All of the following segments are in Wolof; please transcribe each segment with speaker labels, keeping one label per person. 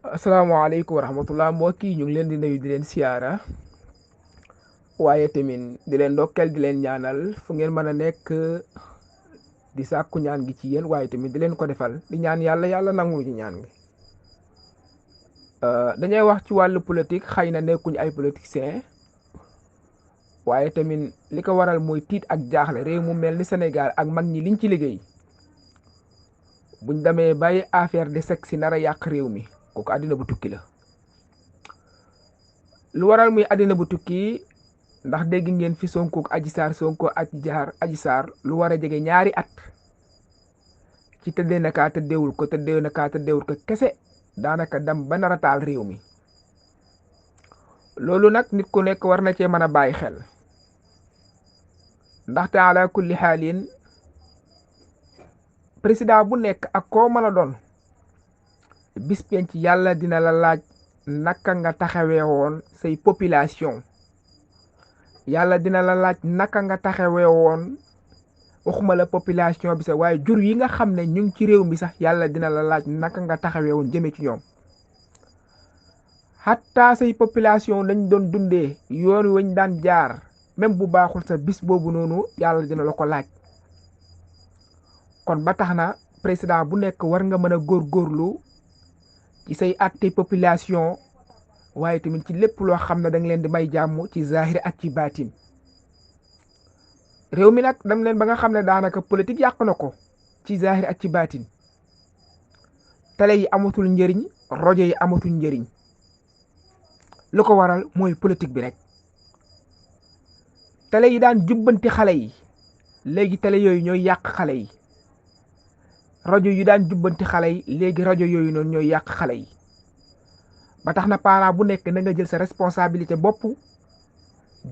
Speaker 1: asalaamaaleykum wa rahmatullah mbokk yi ñu ngi leen di nuyu di leen siyaara waaye tamit di leen ndokkeel di leen ñaanal fu ngeen mën a nekk di sàkku ñaan gi ci yéen waaye tamit di leen ko defal di ñaan yàlla yàlla nangu ci ñaan gi. dañuy wax ci wàllu politique xëy na nekkuñ ay politiciens waaye tamit li ko waral mooy tiit ak jaaxle réew mu mel ni Sénégal ak mag ñi liñ ci liggéey buñ demee bàyyi affaire de sexe si nar a yàq réew mi kooku àddina bu tukki la. lu waral muy àddina bu tukki ndax dégg ngeen fi Sonko ak Adji Sarr lu war a jege ñaari at ci tëddee na kaa tëddeewul ko kese daanaka dem ba nar a taal réew mi. loolu nag nit ku nekk war na cee mën a bàyyi xel ndaxte ala kulli xaalin président bu nekk ak koo mën a doon bis penc yàlla dina la laaj naka nga taxawee woon say population. yàlla dina la laaj naka nga taxawee woon waxuma la population bi sax waaye jur yi nga xam ne ñu ngi ci réew mi sax yàlla dina la laaj naka nga taxawee woon jëme ci ñoom. xataa say population lañ doon dundee yoon wañ daan jaar même bu baaxul sa bis boobu noonu yàlla dina la ko laaj. kon ba tax na président bu nekk war nga mën a góorgóorlu ci say àtte population waaye tamit ci lépp loo xam ne da nga leen di may jàmm ci zahir ak ci baatin. réew mi nag dam leen ba nga xam ne daanaka politique yàq na ko ci zahir ak ci baatin. télé yi amatul njëriñ rajo yi amatul njëriñ lu ko waral mooy politique bi rek. télé yi daan jubbanti xale yi léegi télé yooyu ñooy yàq xale yi. rajo yi daan jubbanti xale yi léegi rajo yooyu noonu ñooy yàq xale yi. ba tax na parent bu nekk na nga jël sa responsabilité bopp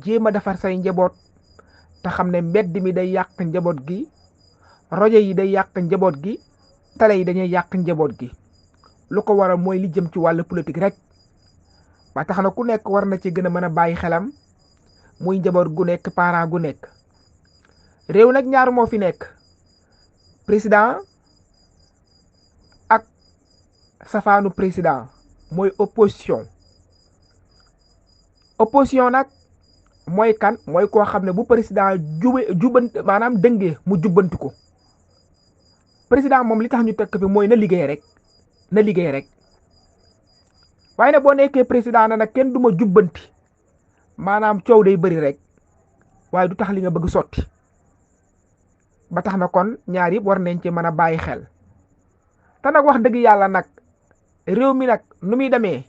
Speaker 1: jéem a defar say njaboot te xam ne mbedd mi day yàq njaboot gi rajo yi day yàq njaboot gi télé yi dañuy yàq njaboot gi. lu ko waral mooy li jëm ci wàllu politique rek. ba tax na ku nekk war na ci gën a mën a bàyyi xelam muy njaboot gu nekk parent gu nekk. réew nag ñaar moo fi nekk président ak safaanu président mooy opposition. opposition nag mooy kan mooy koo xam ne bu président maanaam dëngee mu jubbanti ko. président moom li tax ñu tekk fi mooy na liggéey rek waaye ne boo nekkee président na nag kenn du ma jubbanti maanaam coow day bëri rek waaye du tax li nga bëgg sotti. ba tax na kon ñaar yëpp war nañ ci mën a bàyyi xel te nag wax dëgg yàlla nag réew mi nag nu muy demee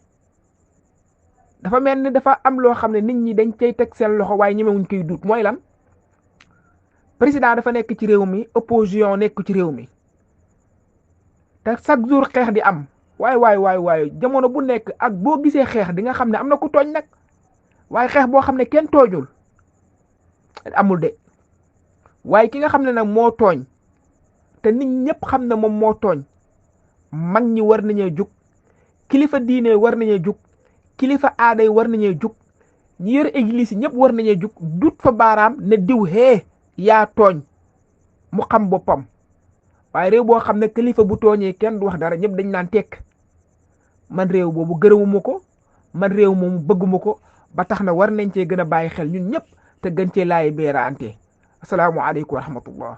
Speaker 1: dafa mel ni dafa am loo xam ne nit ñi dañ cay teg seen loxo waaye ñemewuñ koy duut mooy lan. président dafa nekk ci réew mi opposition nekk ci réew mi te chaque jour xeex di am waaye jamono bu nekk ak boo gisee xeex di nga xam ne am na ku tooñ nag waaye xeex boo xam ne kenn toojul amul de. waaye ki nga xam ne nag moo tooñ te nit ñëpp xam ne moom moo tooñ mag ñi war nañoo jug kilifa diine war nañoo jug kilifa aada yi war nañoo jug ñi yor église yi ñëpp war nañoo jug dut fa baaraam ne diw yaa tooñ mu xam boppam. waaye réew boo xam ne kilifa bu tooñee kenn du wax dara ñëpp dañ naan tekk man réew boobu gërëmuma ko man réew moomu bëgguma ko. ba tax na war nañ cee gën a bàyyi xel ñun ñëpp te gën cee laay beeraante. assalaamu aleykum wa rahmatullah.